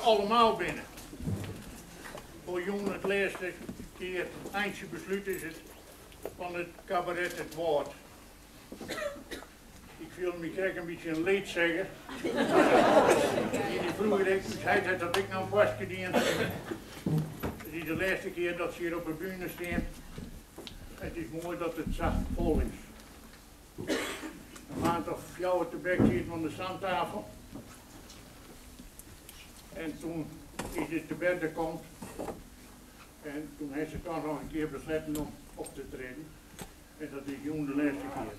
allemaal binne. Foar jûn it lêste kear eintsjebeslút is it fan it kabaret It Wâld. Ik fiel my krekt in bytsje in leedsegger. Dy froeger ek, ús heit hat dat ek noch in poaske dien. It is de lêste kear dat se hjir op 'e bühne stean. It is moai dat it sa fol is. In maand of fjouwer tebek sieten we oan de stamtafel. En toen is dit te berde komd. En toen ha se toch noch in kear besletten om op te treden. En dat is jûn de lêste kear.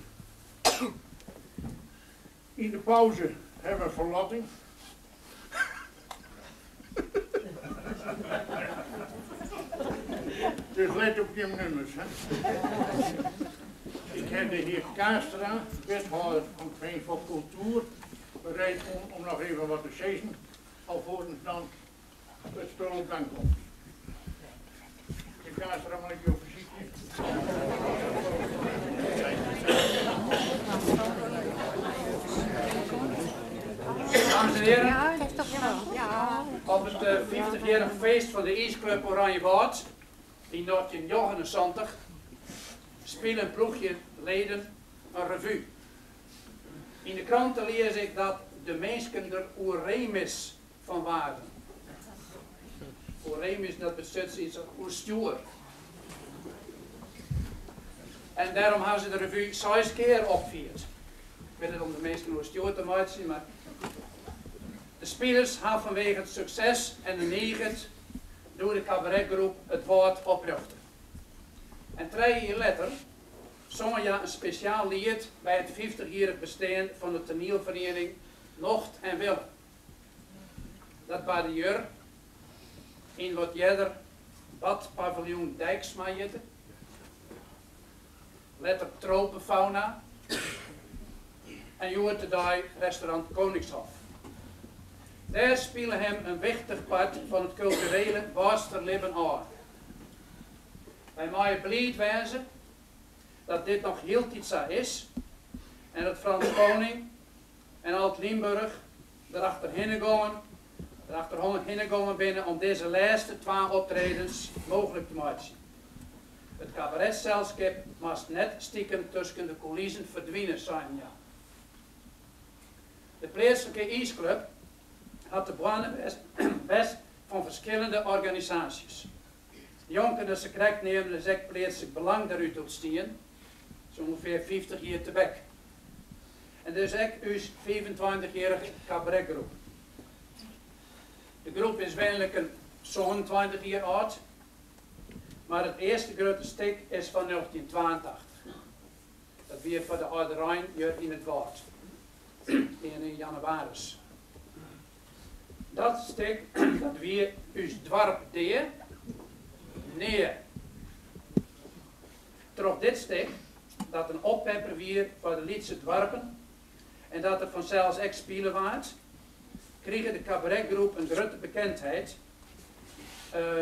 Yn de pauze ha we ferlotting. Dus let op jim nummers. Hè. Ik ha de hear Kaastra, wethâlder fan it Veen foar Kultuer, bereid fûn om noch even wat te sizzen, alfoarens dan it spul op gang komt. Menear Kaastra, mei ik jo fersykje? Dames en heren, op it fyftichjierrich feest fan de iisklup Oranjewâld yn 1979 spile in ploechje leden in revu. Yn de krante lies ik dat de minsken der oerémis fan waarden. Oerémis dat betsjut sayts as oerstjoer. En dêrom hawwe se de revu seis kear opfierd. Ik wit net om de minsken oerstjoer te meitsjen, mar de spilers hawwe fanwege it sukses en de niget doe de kabaretgroep It Wâld oprjochte. En trije jier letter songen hja in spesjaal liet by it fyftichjierrich bestean fan de toanielferiening Nocht en Wille. Dat barde hjir yn wat earder Badpaviljoen Dijksma hjitte, letter Tropenfauna en hjoed-de-dei restaurant Koningshof. Dêr spile him in wichtich part fan it kulturele Wâldster libben ôf. Wy meie bliid wêze dat dit noch hieltyd sa is en dat Frans Koning en Ald Liemburg der achterhinne gongen, der achterhinne gongen binne om dizze lêste twa optredens mooglik te meitsjen. It kabaretselskip moast net stikem tusken de kûlizen ferdwine, seinen hja. De pleatslike iisklup hat de boarne west fan ferskillende organisaasjes. Njonken de sakrekt neamde is ek Pleatslik Belang derút ûntstien, sa ûngefear 50 jier tebek. En dus ek ús fiifentweintichjierrige kabaretgroep. De groep is winlik in 27 jier âld, mar it earste grutte stik is fan 1982. Dat wie foar de âlderein hjir yn it Wâld, earne yn jannewaris. Dat stik, dat wie Us doarp dea? Nea. Troch dit stik, dat in oppepper wie foar de lytse doarpen en dat der fansels ek spile waard, krige de kabaretgroep in grutte bekendheid,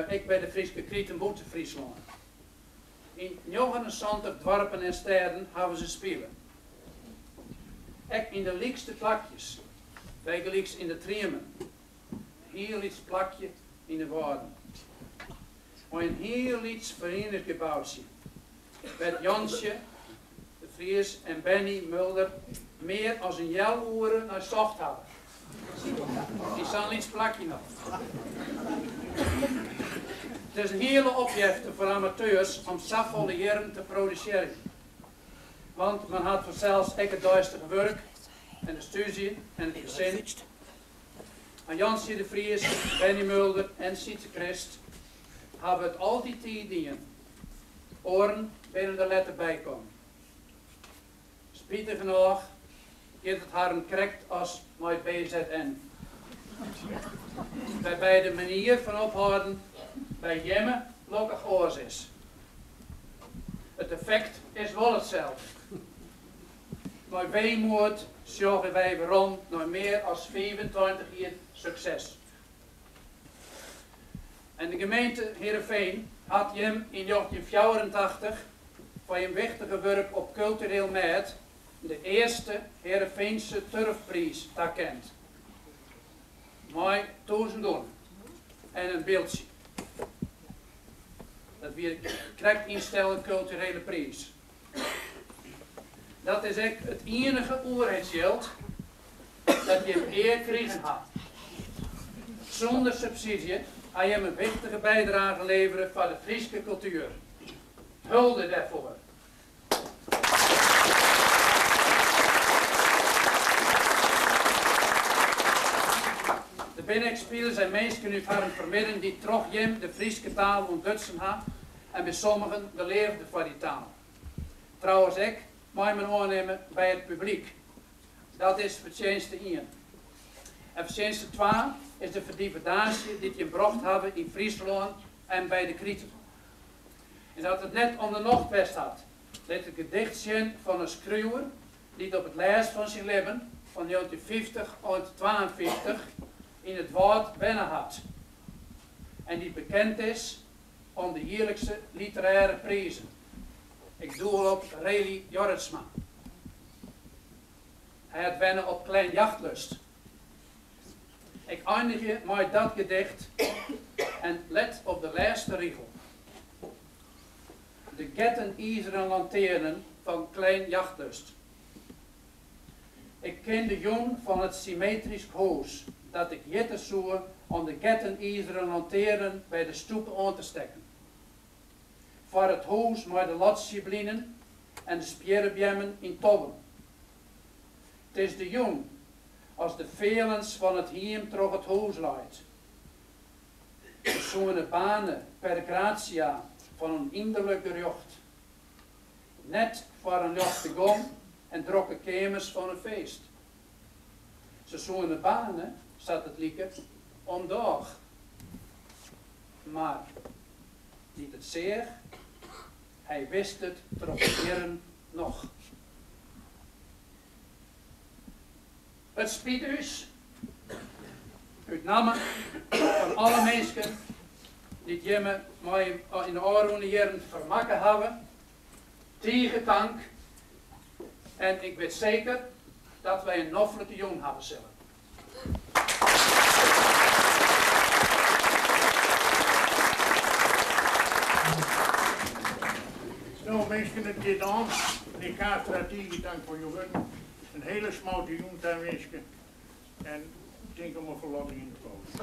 ek by de Fryske kriten bûten Fryslân. Yn 79 doarpen en stêden hawwe se spile. Ek yn de lykste plakjes, bygelyks yn de Triemen, in hiel lyts plakje yn de Wâlden, mei in hiel lyts ferieningsgeboutsje, wêr't Jantsje de Vries en Benny Mulder mear as in healoere nei socht hawwe. Yn sa'n lyts plakje noch. It is in hiele opjefte foar amateurs om safolle jierren te produsearjen. Want men hat fansels ek it deistige wurk en de stúdzje en it gesin. Mar Jantsje de Vries, Benny Mulder en Sytse Krist hawwe it al dy tiid dien. Oaren binne der letter by kommen. Spitigernôch giet it harren krekt as mei BZN. Wêrby de manier fan ophâlden by jimme lokkich oars is. It effekt is wol itselde. Mei weemoed sjogge wy werom nei mear as 25 jier sukses. En de gemeente Heerenveen hat jim yn 1984 foar jim wichtige wurk op kultureel mêd de earste Heerenveense Turfpriis takend. Mei 1000 gûne. En in byldsje. Dat wie de krekt ynstelde kulturele priis. Dat is ek it ienige oerheidsjild dat jim ea krigen ha. Sûnder subsydzje ha jim in wichtige bydrage levere foar de Fryske kultuer. Hulde dêrfoar. Der binne ek spilers en minsken út harren fermidden dy't troch jim de Fryske taal ûntdutsen ha en by sommigen de leafde foar dy taal. Trouwens ek, mei men oannimme, by it publyk. Dat is fertsjinste ien. En fertsjinste twa is de ferdivedaasje dy't jim brocht hawwe yn Fryslân en by de Krite. En dat it net om de nocht west hat, lit it gedicht sjen fan in skriuwer dy't op it lêst fan syn libben, fan 1950 oant 52, yn it Wâld wenne hat en dy't bekend is om de jierlikse literêre prizen. Ik doel op Rely Jorritsma. Hy hat wenne op Klein Jagtlust. Ik einigje mei dat gedicht en let op de lêste rigel. De getten izeren lantearnen fan Klein Jagtlust. Ik kin de jûn fan it symmetrysk hûs dat ik hjitte soe om de getten izeren lantearnen by de stoepe oan te stekken. Foar it hûs mei de lotsjeblinen en de spjirrebeammen yn tobben. 't Is de jûn as de fealens fan it hiem troch it hûs leit. Se soene bane per gratia fan in ynderlik gerjocht. Net foar in ljochte gong en drokke keamers fan in feest. Se soene bane, sa't it liket, om dôch. Mar dy't it seach, hy wist it troch de jierren noch. It spyt ús, út namme fan alle minsken dy't jimme mei yn de ôfrûne jierren fermakke hawwe, tige tank en ik wit seker dat wy in noflike jûn hawwe sille. No minsken, it giet oan. Menear Kaastra, tige tank foar jo wurden. In hiele smoute jûn tawinske en tink om 'e ferlotting yn de post.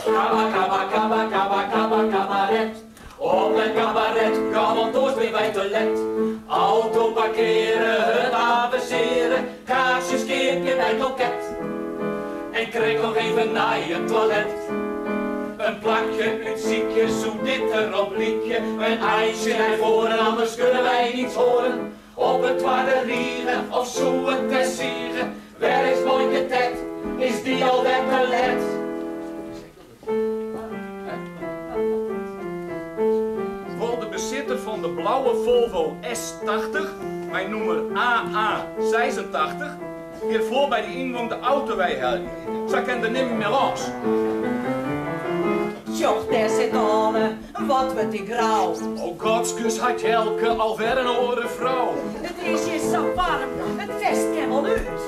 Kaba, kaba, kaba, kaba, kaba, kabaret. Op het kabaret, ja want oars bin wy te let. Auto parkeare, hurd aveseare, kaarsjes keapje by it loket. En krekt noch even nei it toilet. In plakje útsykje, soe dit derop lykje? In eintsje nei foaren, anders kunne wy niets horen. Op 'e twadde rige, of soe it wer sige? Wêr is Muoike Tet? Is dy al wer te let? Wol de besitter fan de blauwe Volvo S 80 mei nûmer AA 86 hjirfoar by de yngong de auto weihelje, sa kin der nimmen mear lâns. Sjoch, dêr sit Anne, wat wurdt dy grau. O godskus, hat Jelke alwer in oare frou. It is hjir sa waarm, it fest kin wol út.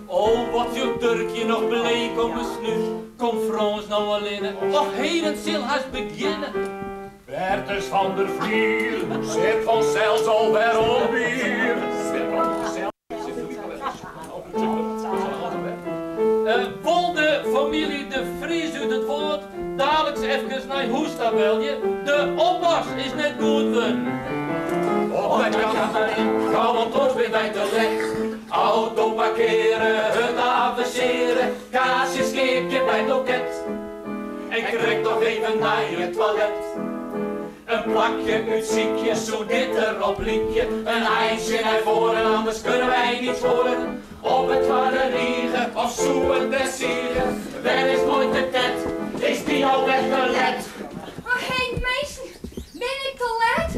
O, wat sjocht Durkje noch bleek om 'e snút. Komt Frâns no allinne, och heden sil hast begjinne. Bertus van der Vlier sit fansels alwer oan bier. Wol de famylje De Vries út. belje, de oppas is net goed wurden. Op het cabaret, gauw want oars binne wy te let. Auto parkeare, hurd avesearje, kaarsjes keapje by it loket. En krekt noch even nei it toilet. In plakje útsykje, soe dit der op lykje? In eintsje nei foaren, anders kinne wy niet spoaren. Op 'e twadde rige, of soe it dêr sige? Wer is nooit te tet, is dy al wer te let? Oh hé minsken, bin ik te let?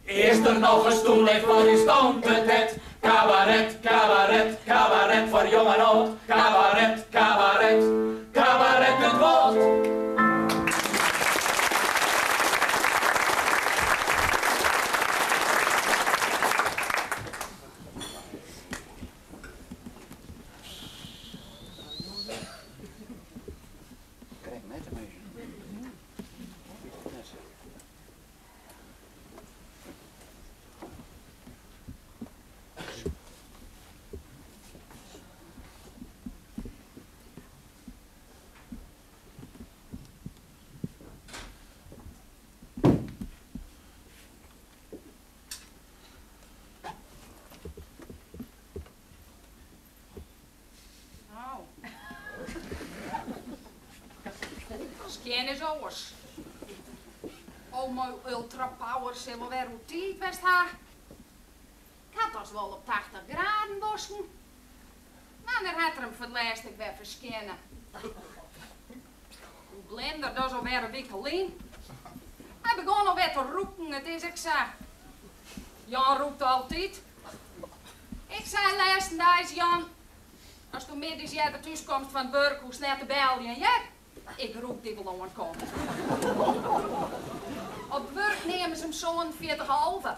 Is der noch in stoel en foar ús komt it het? Kabaret, kabaret, kabaret foar jong en âld. Kabaret, kabaret, kabaret it Wâld. Nou. Skjin is oars. Ome Ultra Power sil wol wer oer tiid west ha. Ik ha dochs wol op 80 graden wosken. Wannear hat er him foar it lêst ek wer ferskjinne? Oe blinder, dat is alwer in wike lyn. Hy begûn alwer te rûken, it is ek sa. Jan rûkt altyd. Ik sei lêstendeis, Jan, asto middeis earder thús komst fan it wurk, hoechst net te beljen, hear. Ik rûk dy wol oankommen. Op it wurk neame se him 47 alve.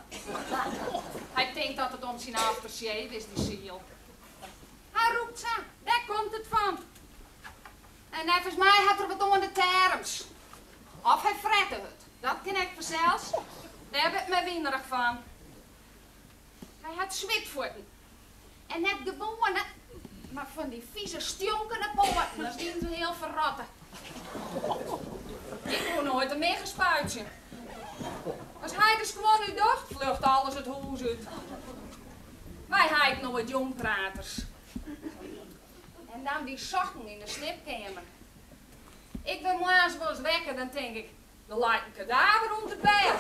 Hy tinkt dat it om syn aftershave is, dy siel. Hy rûkt sa, dêr komt it fan. En neffens my hat er wat oan de terms. Of hy frette hurd, dat kin ek fansels. Dêr wurdt my winerich fan. Hy hat switfuotten. En net gewoane, mar fan dy fize stjonkende poaten, as wienen se heal ferrotte. Ik woe noait in miggespuitsje. As hy de skuon útdocht, fljocht alles it hûs út. Wy ha ek noait jongpraters. En dan dy sokken yn de sliepkeamer. Ik wurd moarns wolris wekker, dan tink ik, der leit in kadaver ûnder it bêd.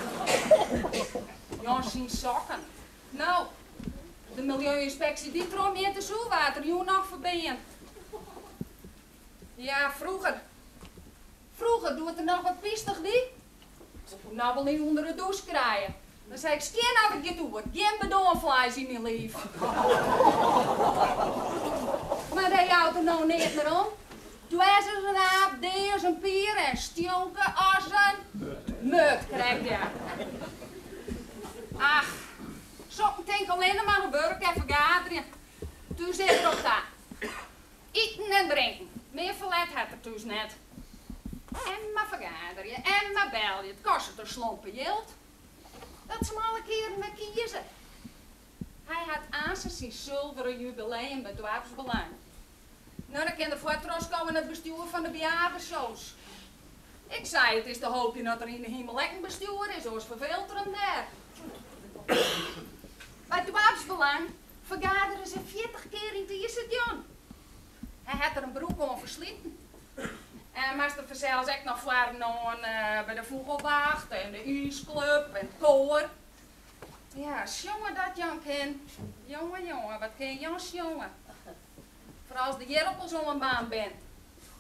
Jan syn sokken. No, de miljeu-ynspeksje dy trochmjitte soe, waard der jûn noch ferbean. Ja, froeger. Froeger, doe't er noch wat pystich wie, koe ik him noch wol yn ûnder de dûs krije. Dan sei ik, skjin of it giet oer, gjin bedoarn fleis yn myn liif. Mar dêr jout er no neat mear om. Dwers as in aap, dea as in pier en stjonke as in murd, krekt ja. Ach, sokken tinke allinne mar oan wurk en fergaderjen. Thús is er op ta. Iten en drinken, mear ferlet hat er thús net. En mar fergaderje en mar belje, it kostet in slompe jild. Dat se him alle kearen wer kieze. Hy hat aansens syn sulveren jubileum by Doarpsbelang. No, dan kin er fuort trochskowe nei it bestjoer fan de bejaardesoos. Ik sei, it is te hoopjen dat der yn de himel ek in bestjoer is, oars ferfeelt er him dêr. By Doarpsbelang fergadere se 40 kear yn it jier, seit Jan. Hy hat der in broek oan fersliten. En moast er fansels ek noch foaren oan by de fûgelwacht en de iisklup en it koar. Ja, sjonge dat Jan kin. Jonge, jonge, wat kin Jan sjonge. Foaral as de jirpels oanbaarnd bin.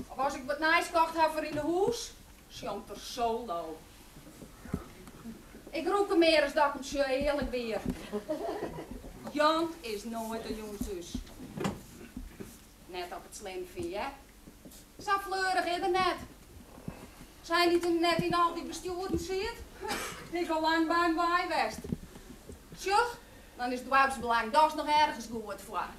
Of as ik wat nijs kocht haw foar yn 'e hûs, sjongt er solo. Ik rûk him mear as dat ik him sjoch, earlik wier. Jan is noait in jûn thús. Net dat ik it slim fyn, hear. Sa fleurich is er net. As hy net yn al dy bestjoeren siet, hie ik al lang by him wei west. Sjoch, dan is doarpsbelang dochs noch ergens goed foar.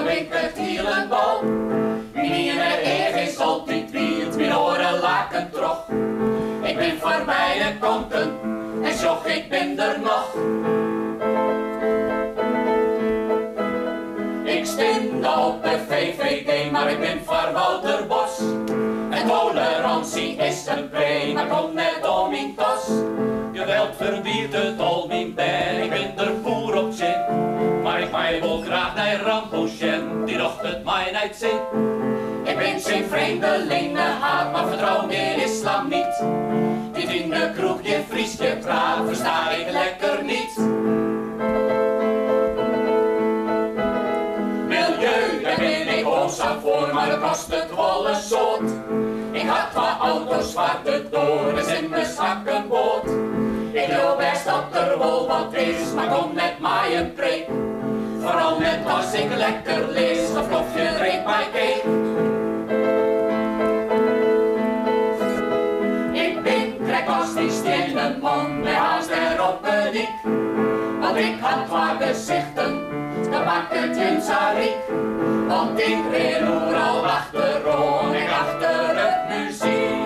dan bin ik it hielendal. Myn iene each is altyd wiet, myn oare laket troch. Ik bin foar beide kanten en sjoch, ik bin der noch. Ik stimde op de VVD, mar ik bin foar Wouter Bos. En tolerantie is in pree, mar komt net oan myn tas. Geweld ferbiet it al myn bern, ik bin der poer op tsjin. Mar ik mei wol graach nei Rambo sjen, dy docht it my nei 't sin. Ik bin tsjin vreemdelingenhaat, mar fertrou gjin islamyt. Dy't yn de kroech gjin Frysk praat, fersta ik lekker niet. Miljeu, dêr bin ik wol sa foar, mar it kostet wol in soad. Ik ha twa auto's foar de doar, de simmers ha 'k in boat. Ik leau bêst dat der wol wat is, mar kom net mei in preek. Foaral net as ik lekker lis of kofje drink mei cake. Ik bin krekt as dy stiennen man mei haast dêr op 'e dyk. Want ik ha twa gesichten, dat makket jim sa ryk. Want ik rin oeral achteroan, ek achter it muzyk.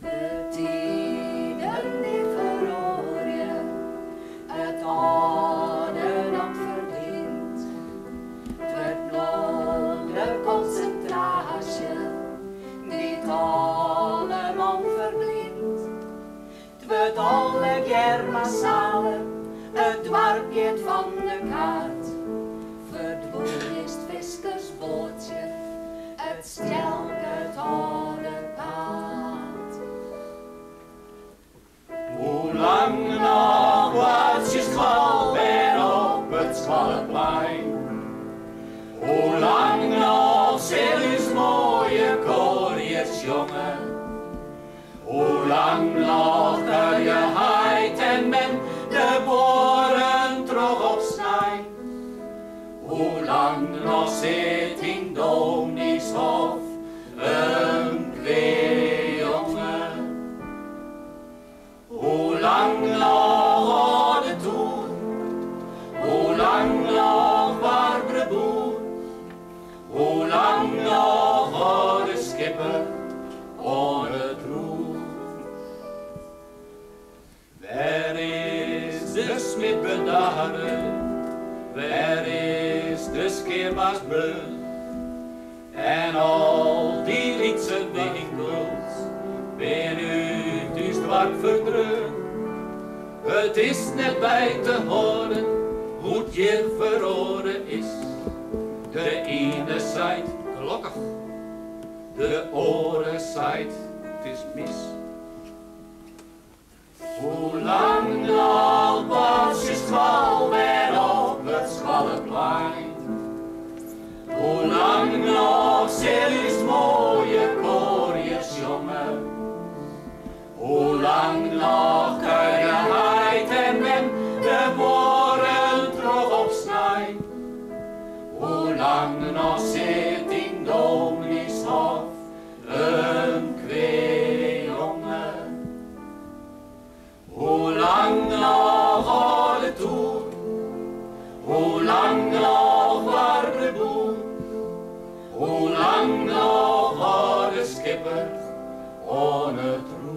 De tiden dy feroarje, it âlde dat ferdwynt. 't Wurdt no de konsintraasje dy't alle man ferblynt. 't Wurdt allegear massaler, it doarp giet fan de kaart. Ferdwûn is 't fiskersboatsje, it stjelke, it âlde paad. Hoe lang noch boartsje skoalbern op it skoalleplein? Hoe lang noch sil ús moaie koarjes sjonge? Hoe lang noch kuierje heit en mem de buorren troch op snein? Hoe lang noch sit yn Dominyshôf in kweajonge? Hoe lang noch âlde toer? Hoe lang noch warbere boer? Hoe lang noch âlde skipper oan it roer? Wêr is de smid bedarre? Wêr is de skearbaas bleaun? En al dy lytse winkels bin út ús doarp ferdreaun. It is net by te hâlden hoe't hjir feroare is. De iene seit gelokkich, de oare seit 't is mis. Hoe lang noch boartsje skoalbern op it skoalleplein? Hoe lang noch sil ús moaie koarje sjonge? Hoe lang noch kuierje heit en mem de buorren troch op snein? Hoe lang noch sit yn Dominyshôf in kweajonge? Hoe lang noch âlde toer? Hoe lang noch warbere boer? Hoe lang noch âlde skipper oan it roer?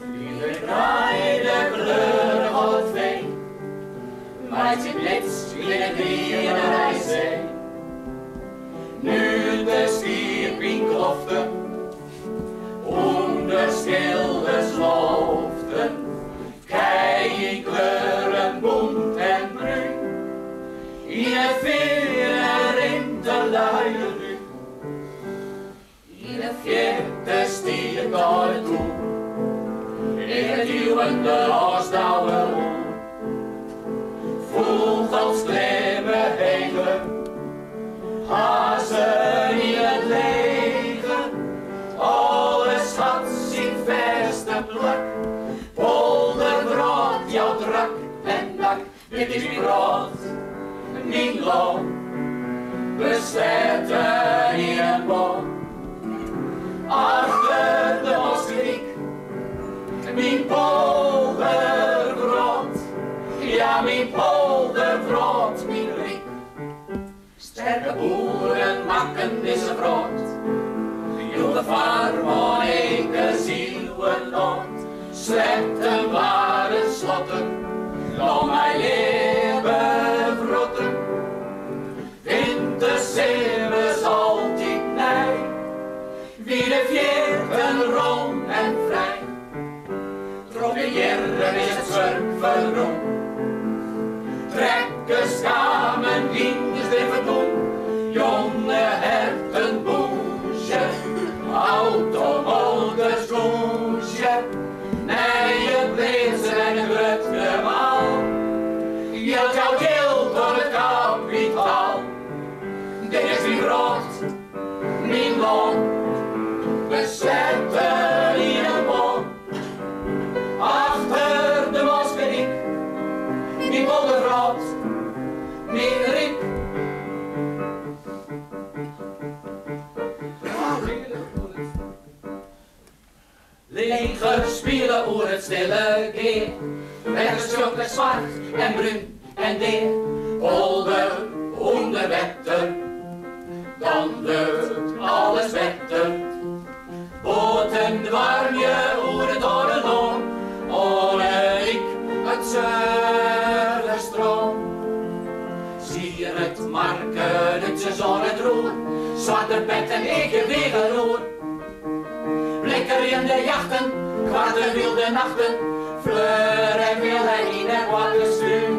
Yn de greide kleurich it fee, meitsje blits yn de griene rijstzee. Nu de skiep yn kloften, ûnder skilders loften, kij yn kleuren bûnt en brún. de feare rint de luie lúk. Yn 'e fierte stiet de tûn. In it iuwende lânsdouwe oer. Fûgels klimme heger, hazzen yn it leger. Alles hat syn fêste plak. Polderwrâld jout rak en dak. Dit is myn wrâld, myn lân. Besletten yn in bân. Achter de Moskedyk, myn polderwrâld. Ja, myn polderwrâld, myn ryk. Sterke boeren makken dizze wrâld. Joegen foarman ekers iuwen âld. Sletten waarden slotten, no mei leave wrotten. Winters, simmers altyd nij, wie de fearten rom en frij. Troch de jierren is it swurk ferrûn. Trekkers kamen, hynders dreven dûn. Jonge herten bûnzje, automotors dûnsje. Nije pleatsen en in grut gemaal. Jild jout jild oan it kapitaal. Dit is myn wrâld, myn lân. Besletten yn in bân. Achter de Moskedyk, myn polderwrâld, myn ryk. Leger spile oer it stille gea. Wetter stjonkt swart en brún en dea. Polder ûnder wetter, dan wurdt alles better. Boaten doarmje oer it âlde lân, oan 'e dyk it Zuiderstrân. Sieret marke Dútsers oan it roer, swarte petten ik wegen oer. Blikkerjende jachten, koarte wylde nachten, Fleur en Wille yn 'e boarterstún.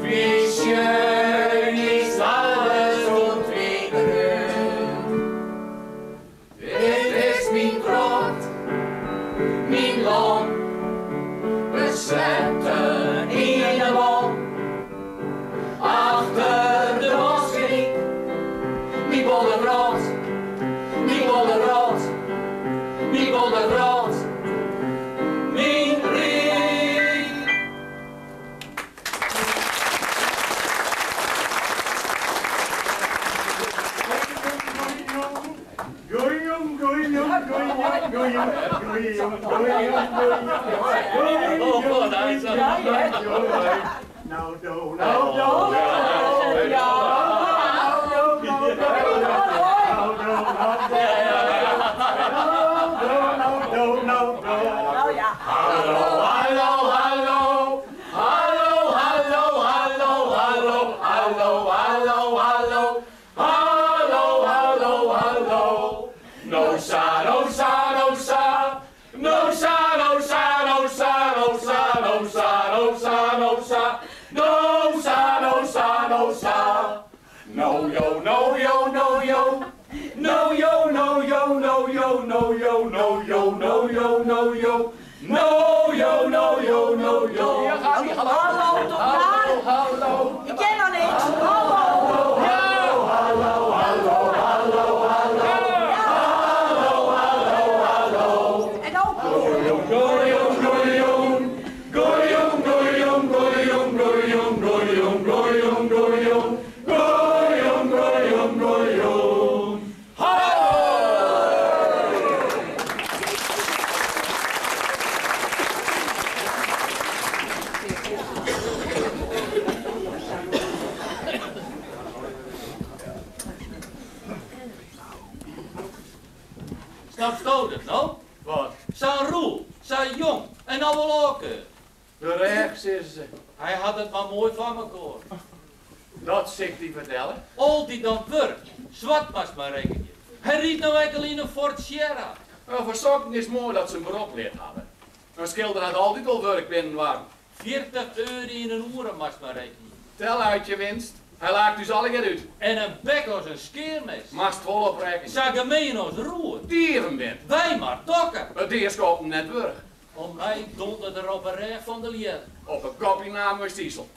Wie schön is alles und wie grün. Dit is myn wrâld, myn lân, besletten yn 'e bân. Achter de Moskedyk, myn polderwrâld, myn polderwrâld, myn polderwrâld, myn ryk. Nou, do, nou, do, nou, do, nou, do, nou, do, nou, do, nou, do. Nou ja. Hallo, hallo, hallo. Hallo, hallo, hallo, hallo, hallo, hallo, hallo. Hallo, hallo, hallo. No sa, no sa, no sa. No sa, no sa, no sa, no sa, no sa, no sa, no sa. No sa, no sa, no sa. No yo, no yo, no yo. No yo, no yo, no yo, no yo, no yo, no yo, no yo. No yo, no yo, no yo. Hallo, toch daar? Hallo. Ik ken nog niks. Hallo. Hallo, hallo, hallo, hallo. Hallo, hallo, hallo. En ook. Goeie, goeie, goeie, goeie, goeie, goeie, goeie, goeie, goeie, goeie, goeie, goeie. Hallo! Snapsto dat no? Wat? Sa'n Roel, sa jong en no al ôfkeurd. De rêch, sizze se. Hy hat it mar moai foar mekoar. Dat sil ik dy fertelle. Altyd oan it wurk, swart moatst mar rekkenje. Hy rydt no ek al yn in Ford Sierra. Nou, foar sokken is it moai dat se in berop leard hawwe. In skilder hat altyd al wurk binnendoarren. 40 euro yn in oere moatst mar rekkenje. Tel út je winst. Hy laakt ús allegear út. En in bek as in skearmes. Moatst wol op rekkenje. Sa gemeen as roet. Dieven bin. Wy mar dokke. It deaskoppen net wurdich. Om my dondert er op 'e rêch fan de ljedder. Op 'e kopje na mei stisel.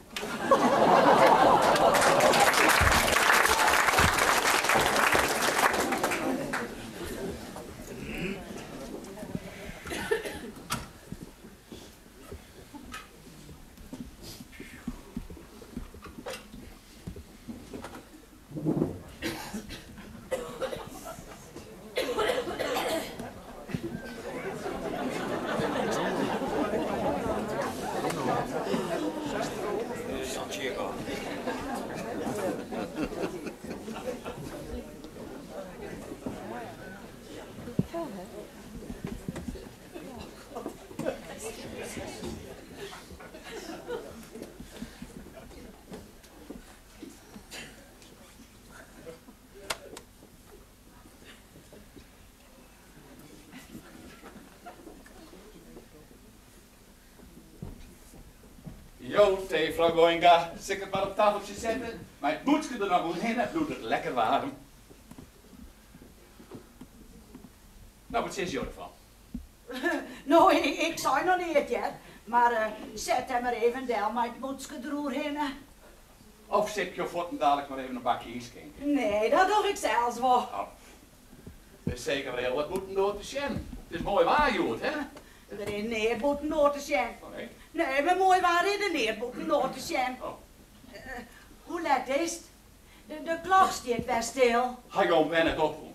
Jo tee, frou Goïnga, sil ik it mar op tafeltsje sette? Mei it mûtske der noch oerhinne bliuwt it lekker waarm. No, wat sizze jo derfan? No, ik sei noch neat hear, mar set him mar even del mei it mûtske deroerhinne. Of sil ik jo fuortendalik mar even in bakje ynskinke? Nee, dat doch ik sels wol. Oh, der is seker wer hiel wat bûtendoar te sjen. It is moai waar hjoed, hè? Der is neat bûtendoar te sjen. Oh nee? Nee, mei moai waar is der neat bûtendoar te sjen. Oh. Hoe let is it? De klok stiet wer stil. Ha jo wer net opfûn?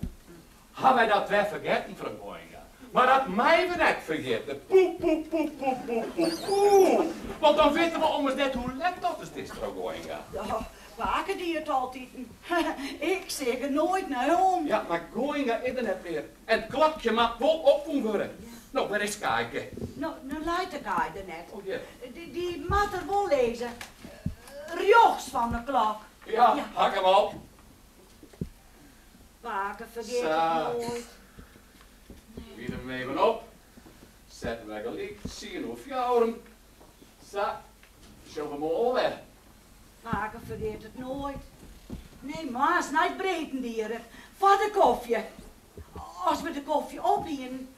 Ha wy dat wer fergetten, frou Goïnga? Mar dat meie we net ferjitte. Poe, poe, poe, poe, poe, poe, poe. Want dan witte we ommers net hoe let dat it is, frou Goïnga. Oh, pake die it altiten. Ik seach der noait nei om. Ja, mar Goïnga is der net mear. En it klokje moat wol opfûn wurde. No, wêr is Kaaike? No, no leit de kaai der net. Oh, hjir. Dy moat der wol lizze. Rjochts fan de klok. Ja, ha ik him al. Pake fergeat it Sa. noait. Wyn him even op. Setten wy gelyk tsien oer fjouweren. Sa, sjogge we moarn wer. Pake fergeat it noait. Nee, moarns nei it breden die er it. Foar de kofje. As we de kofje op hienen,